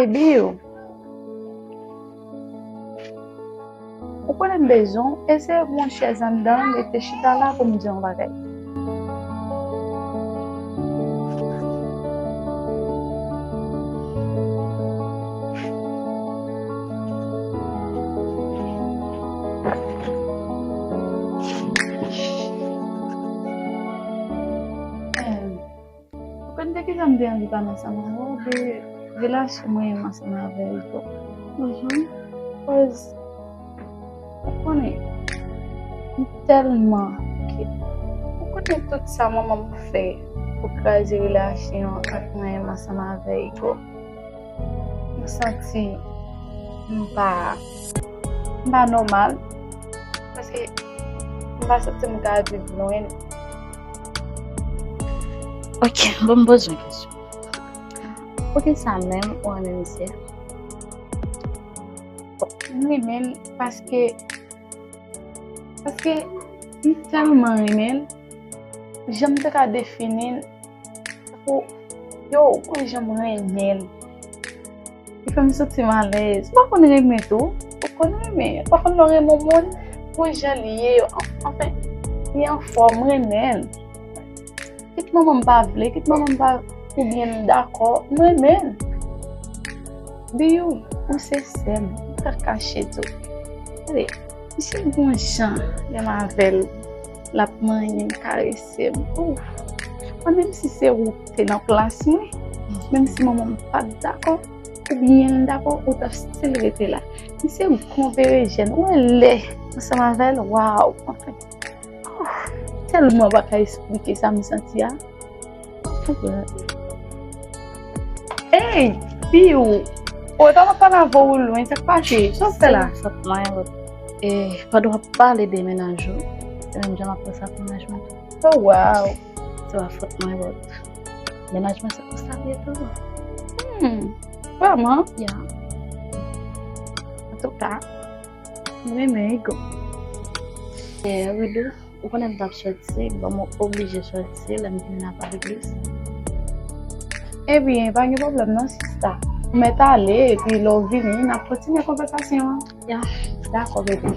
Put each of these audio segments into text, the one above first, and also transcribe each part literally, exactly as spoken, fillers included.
Bill, ou konnen m bezwen w, e se yon chèz anndan, mete chita la pou m di yon bagay. Ou konn de kisa m te anvi pale ansanm avè w, de relasyon mwen menm ansanm avè Rico. Mhm. Cause, ou konnen, m tèlman, ou konnen tout sa manman m fè pou kraze relasyon ant mwen menm ansanm avè Rico. M santi m pa, m pa nòmal. Paske m pa santi m ka viv lwen. Ok, bon, m poze yon kesyon. Poukisa menm ou renmen misye? M renmen l paske, paske m tèlman renmen l. Jan m te ka defini l, tankou, yo, ou konn jan m renmen l. Li fè m santi m alèz. Ou pa konn renmen tou? Ou konn renmen. Ou pa konn lè w renmen yon moun, pou jan li ye, an-, anfen, li anfòm, m renmen l. Kit manman m pa vle, kit manman m pa, oubyen l dakò, m renmen l. Bill, ou se sè m, m pa kache tou. Gade, misye gon jan, lè m avè l, l ap manyen m, karese m. Ouf! Mwen, menm si se ou k te nan plas mwen, menm si manman m pa t dakò, oubyen l dakò, ou t ap still rete la. Misye gon berejèn, ou wè lè ansanm avè l, waw, anfen. Ouf! Tèlman pa ka esplike sa m santi a. Ey, Bill, ou pa pale avè w lwen, sa k pase? Sa w fè la? Se pa fòt mwen, bòt. E, pandan w ap pale de mennaj ou, se menm jan m ap panse ak mennaj mwen tou. Oh, wow. Se pa fòt mwen, bòt. Mennaj mwen se konsa l ye tou. Hmm, vrèman? Ya. Antouka, m renmen Rico. E, Ridou, ou konnen m t ap sòti, bon, mwen oblije sòti, lè m vin la pa legliz. Ebyen, pa gen pwoblèm non, sista. Ou mèt ale, epi lè w vini, n ap kontinye konvèsasyon an. Ya. Dakò, bebe.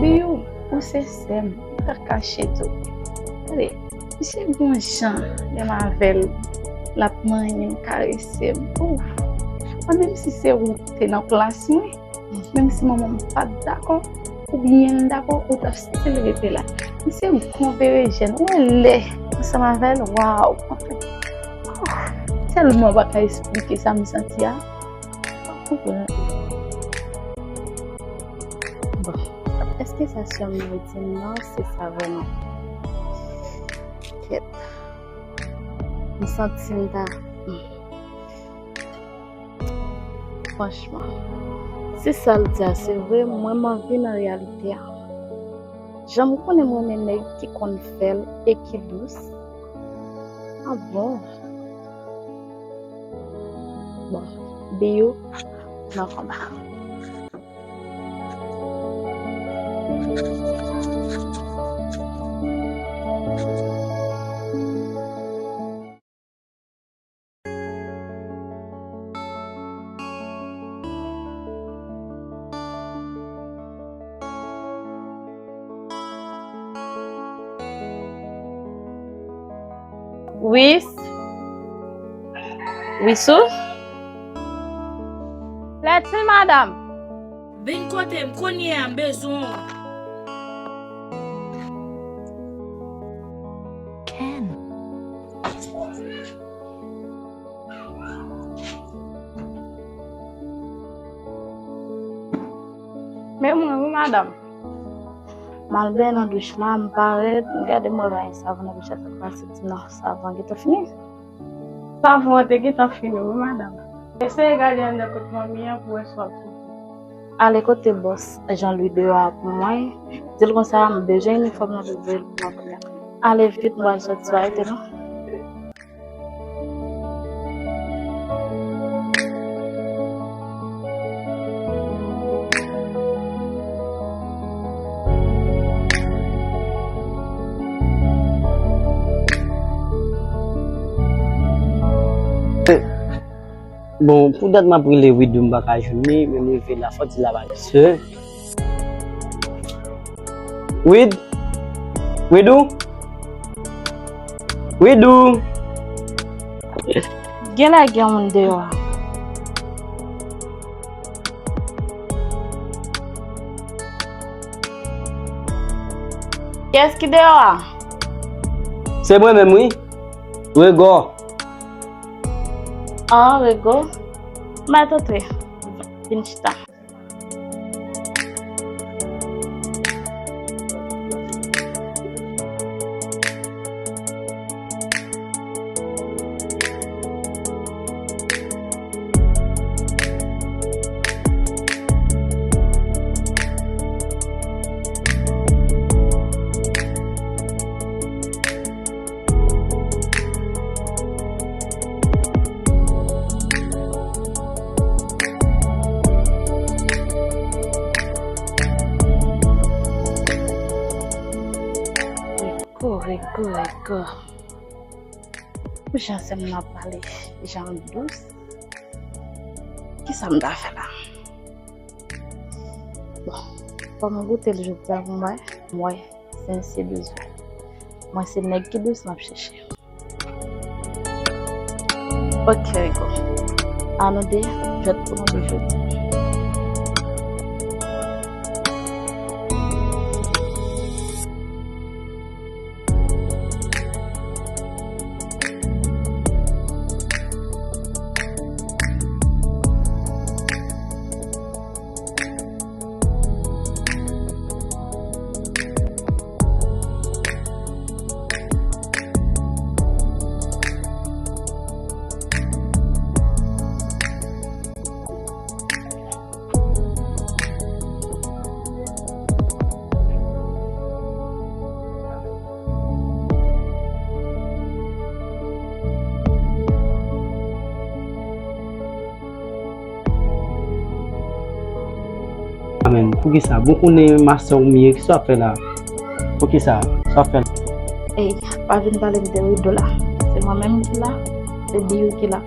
Bill, ou se sè m, m pa kache tou. Gade, misye gon jan, lè m avè l, l ap manyen m, karese m. Ouf! Mwen, menm si se ou k te nan plas mwen, menm si manman m pa t dakò, oubyen l dakò, ou t ap still rete la. Misye gon berejèn, ou wè lè ansanm avè l, waw, anfen. Ouf! Tèlman pa ka esplike sa m santi a. Ou pa konprann. Bon, èske sa sè m nan di m nan, se sa vrèman? Kèt. M santi m ta, hmm. Franchman, si sa l di a se vre, mwen m anvi nan reyalite a. Jan m konnen m renmen nèg ki konn fè l e ki dous. Ah bon? Bon, Bill nan konba. Wis. Wisou. Lètil, madanm. Vin kote m kounye a, m bezwen w. Ken. Men mwen, wi, madanm. M al benyen nan douch la, m parèt, m gade m wè pa gen savon nan douch la, sa k pase, di m non, savon an gentan fini. Savon an te gentan fini, wi, madanm. Eseye gade anndan kot manmi an pou wè si w ap twouve. Ale kote bòs Jean Louis deyò a pou mwen. Di l konsa, m bezwen inifòm nan pou l voye l pou mwen kounye a. Ale vit, m pral sòti, pa rete non. Bon, pou dat m ap rele Widou, m pa ka jwenn li, men m rive la, fò di la pa disfè. Wid? Widou? Widou? Genlè gen moun deyò a. Kiyès ki deyò a? Se mwen menm, wi. Rego. Ah, Rego. Mèt antre. Vin chita. Rego, Rego, Rego. Pou jan sè m nan pale, jan l dous. Kisa m ta fè la? Bon, fò m goute l jodi a pou m wè. M wè, se misye bezwen. Mwen, se nèg ki dous m ap chèche. Ok, Rego. An nou de, jwèt pou nou de jodi. Amèn. Poukisa? Bon, konnen mastè w m ye, kisa w ap fè la? Poukisa? Sa w ap fè la? Ey, pa vin pale m de Widou la. Se mwen menm ki la, se Diyou ki la.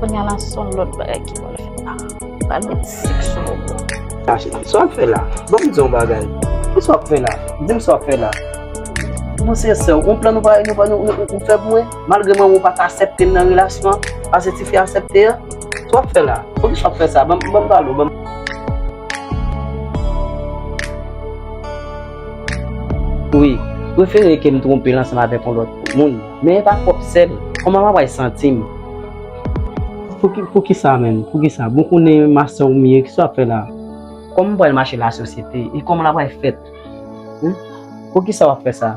Kounye a la, se yon lòt bagay ki pral fèt la. Pral met sik sou ou. Sa w ap fè la? Ban m di yon bagay. Kisa w ap fè la? Di m sa w ap fè la. Mwen sensè, yon plan nou pa, nou pa, nou, nou, ou fè pou mwen? Malgre manman w pa t aksepte m nan relasyon an, paske tifi aksepte an, sa w ap fè la? Poukisa w ap fè sa? Ban m, ban m pale w, ban m. Wi, prefere ke m twonpe l ansanm avèk yon lòt moun. Men e pa pwòp sè l. Kòman m ap pral santi m? Pouki, poukisa menm? Poukisa? Bon, konnen mastè w m ye, kisa w ap fè la? Kòman m pral mache lasosyete? E kòman l ap pral fèt? Hm? Poukisa w ap fè sa?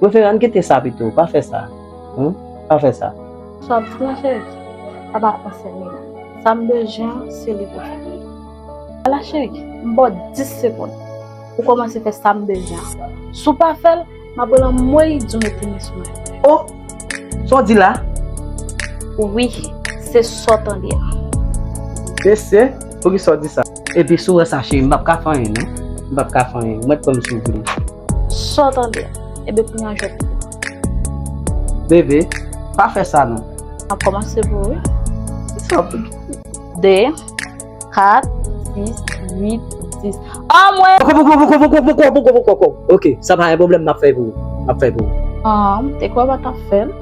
Prefere ann kite sa pito, pa fè sa. Hm? Pa fè sa. Sa w ap di la, cheri, sa pa konsène m. Sa m bezwen an, se li pou fè l. Ala cheri, m ba w dis segonn. Ou kòmanse fè sa m bezwen an. Si w pa fè l, m ap rele anmwey di w mete men sou mwen. Oh! Sa w di la? Wi, se sa w tande a. Mesye, poukisa w di sa? Epi si w wè sa, cheri, m p ap ka fè anyen, non. M p ap ka fè anyen. Ou mèt pran m sou vre. Sa w tande a? Ebyen, kounye a jwèt pou ou. Bebe, pa fè sa, non. M ap kòmanse pou ou, wi. Sa w ap... De, kat, sis, uit, dis. Anmwey! Poko, poko, poko, poko, poko, poko, poko, poko. Ok, sa pa yon pwoblèm, m ap fè pou ou. M ap fè pou ou. Ah, m te kwè w pa t ap fè l.